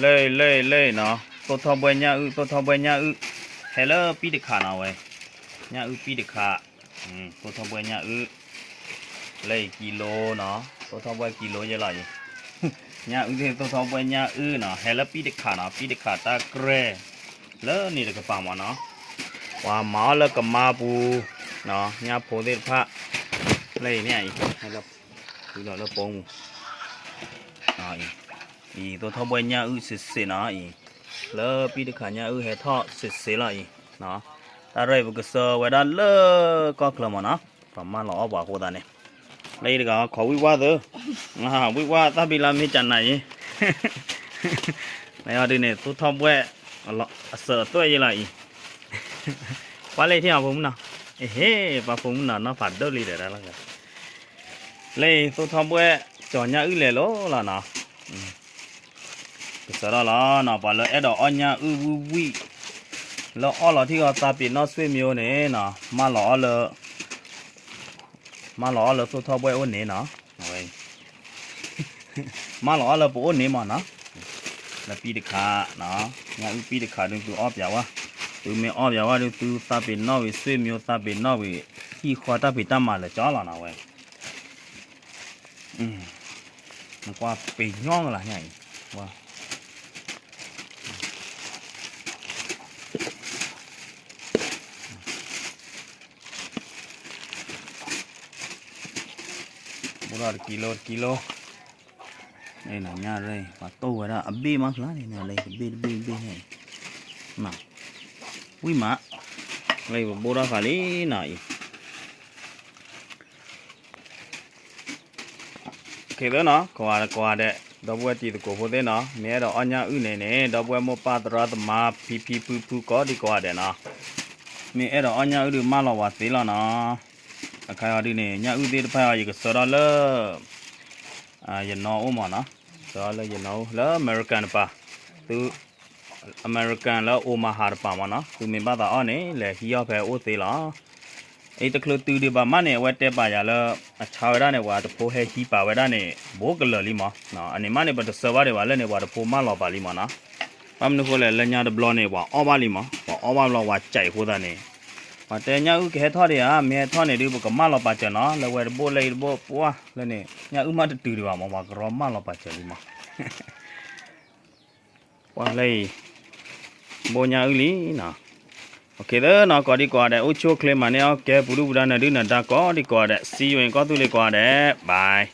လၢ လၢ လၢနီၤ, သိၣ်ထီၣ်ဘှဲၣ်ညၣ်အုၣ်, သိၣ်ထီၣ်ဘှဲၣ်ညၣ်အုၣ်, ဟဲလၢပံၣ်တခးနီၤဝဲ, ညၣ်အုၣ်ပံၣ်တခး, သိၣ်ထီၣ်ဘှဲၣ်ညၣ်အုၣ်, လၢအံၤကံလိနီၤ, သိၣ်ထီၣ်ဘှဲၣ်ကံလိယဲလီၤအံၤ, ညၣ်အုၣ်သ့ၣ် သိၣ်ထီၣ်ဘှဲၣ်ညၣ်အုၣ်နီၤ, ဟဲလၢပံၣ်တခးနီၤ, ပံၣ်တခးတၢ်ကြဲၢ်, လၢန့ၣ်တကပၤမးနီၤ, ပှၤမၤအီၣ်လၢကမါပူၤ, ညၣ်ဖိသ့ၣ်တဖၣ်, လၢအံၤန့ၣ်အံၤ, လၢပိမူ အံၤ, သိၣ်ထီၣ်ဘှဲၣ်ညၣ်အုၣ်စ့ၢ်စ့ၢ်နီၤအံၤ, လၢပံၣ်တခးညၣ်အုၣ်ဟဲထီၣ်စ့ၢ်စ့ၢ်လီၤအံၤ, တၢ်ရဲၣ်ပကစၢၤဝဲဒၣ်လၢကီၢ်ချၢမးနီၤ, ပှၤမၢလီၤအီၣ်ပှၤအဃိသတးန့ၣ်, လၢအံၤတဂၤ ခိးဝံၣ်ဝါသၢ, ဝံၣ်ဝါသၣ်ဘံလါမ့ၢ်ကနၤအံၤ, လၢအံၤဒုန့ၣ် သိၣ်ထီၣ်ဘှဲၣ် အစၢၤအသွဲၣ်ယဲလီၤအံၤ, ပှၤလၢထံၣ်အီၤဖိမုၣ်နီၤ, အဟ့ၣ် ပှၤဖိမုၣ်နီၤ နီၢ်ဖးဒိၣ်လံဒီး, လၢအံၤ သိၣ်ထီၣ်ဘှဲၣ် ကၠီၤညၣ်အုၣ်လဲၤလိၤလီၤနီၤ, ကစၢၤထီၣ်လီၤနီၤ, ပှၤလၢအဲၣ်ဒိးအီၣ်ညၣ်အုၣ်ဝံၣ်ဝံၣ်, လၢအီၣ်လီၤထံဂီၤသးပ့ၤနီၣ်ဆွေမျိုးန့ၣ်နီၤ, မၢလီၤအီၣ်လၢ မၢလီၤအီၣ်လၢသိၣ်ထီၣ်ဘှဲၣ်အိၣ်န့ၣ်နီၤ, အဝဲ မၢလီၤအီၣ်လၢပအိၣ်န့ၣ်မးနီၤ, လၢပံၣ်တခး, ညၣ်အုၣ်ပံၣ်တခးဒုးသုအီၣ်ပၠးဝဲ, သုမ့ၢ်အီၣ်ပၠးဝဲဒုးသုသးပ့ၤနီၣ်ဝံၤဆွေမျိုး သးပ့ၤနီၣ်ဝံၤ, ဟံၣ်ဃီတၢ်ဖံးတၢ်မၤလၢာ်ကၠီလီၤနီၤဝဲ, နကွၢ်ပ့ၤညီကလၤညါအံၤ, ဘိၣ်ထီၣ်တကံလိတကံလိ, ညၣ်ရ့ၣ် ပှၤတိၢ်ဝဲဒၣ်အဘ့ၣ်မးဖျါန့ၣ် လၢတဘ့ၣ်တဘ့ၣ်တဘ့ၣ်န့ၣ်, ဝံၣ်မး, လၢပဘိၣ်ထီၣ်ဃာ်လံနီၤအံၤ ခဲသနီၤ ကွၢ်ကွၢ်ဒဲး ဒီပုၢ်ဝဲၢ်တံၤသကိးဖိသ့ၣ်နီၤ မ့ၢ်အဲၣ်ဒိးအီၣ်ညၣ်အုၣ်န့ၣ်န့ၣ် ဒီပုၢ်ဝဲၢ်မိၢ်ပၢ်သရၣ်သမါဖံဖံဖုဖုကိးဒံကိးဂၤဒဲးနီၤ မ့ၢ်အဲၣ်ဒိးအီၣ်ညၣ်အုၣ်ဒုးမၢလီၤဝဲသ့လီၤနီၤ. အခါအံၤဒုးန့ၣ် ညၣ်အုၣ်သ့ၣ်တဖၣ်အံၤ ယကဆှၢထီၣ်လၢ ယနီၢ်အိၣ်မးနီၤ, ဆှၢထီၣ်လၢယနီၢ်အိၣ် လၢအမဲရကၤတပၤ, သု အမဲရကၤလၢ Omaha တပၤမးနီၤ, သုမ့ၢ်ဘၣ်သးအီၣ်န့ၣ် လဲၤဟံးအီၣ်ဖဲအိၣ်သ့လီၤ. အံၤတချုးတုၤဒံးဘၣ်မးန့ၣ် အဝဲတဲပာ်ယၤလၢ အဆါဝဲဒၣ်န့ၣ် ပှၤတဖိဟဲဟံးပာ်ဝဲဒၣ်န့ၣ် ဘူးကလၢာ်လံမး, အန့ၣ်မးန့ၣ် ပတဆှၢဘၣ်ဒံးဘၣ်လၢန့ၣ် ပှၤတဖိမၢလီၤပာ်လံမးနီၤ. ဘၣ်မနုၤဃိလဲၣ် လၢညါတဘျီန့ၣ် ပှၤအီၣ်ဘၣ်လံမး, ပှၤအီၣ်ဘၣ်ဘျီ ပှၤစဲးအဃိသတးန့ၣ် ပှၤတဲညၣ်အုၣ်ကဟဲထီၣ်ဒံးဧါ, မ့ၢ်ဟဲထီၣ်န့ၣ်ဒုး ပကမၢလီၤပာ်စၢၤနီၤ, လၢဝဲတဘိၣ်လၢအံၤတဘိၣ်ပှၢ်လၢန့ၣ် ညၣ်အုၣ်မးတတုၤဒံးဘၣ်မး, ပှၤကရီမၢလီၤပာ်စၢၤလံမး. ပှၢ်လၢအံၤ ဘိၣ်ညၣ်အုၣ်လံနီၤ. အိၣ်ခ့သနီၤ ကိးဒံကိးဂၤဒဲး အိၣ်ဆူၣ်အိၣ်ချ့မၤန့ၢ်အီၣ်ကဲ ပူၤဒုၣ်ပူၤဒါ နၢၤဒုၣ်နၢၤဒါ ကိးဒံကိးဂၤဒဲး, see you ကိးသူလ့ၤကိးဂၤဒဲး, bye.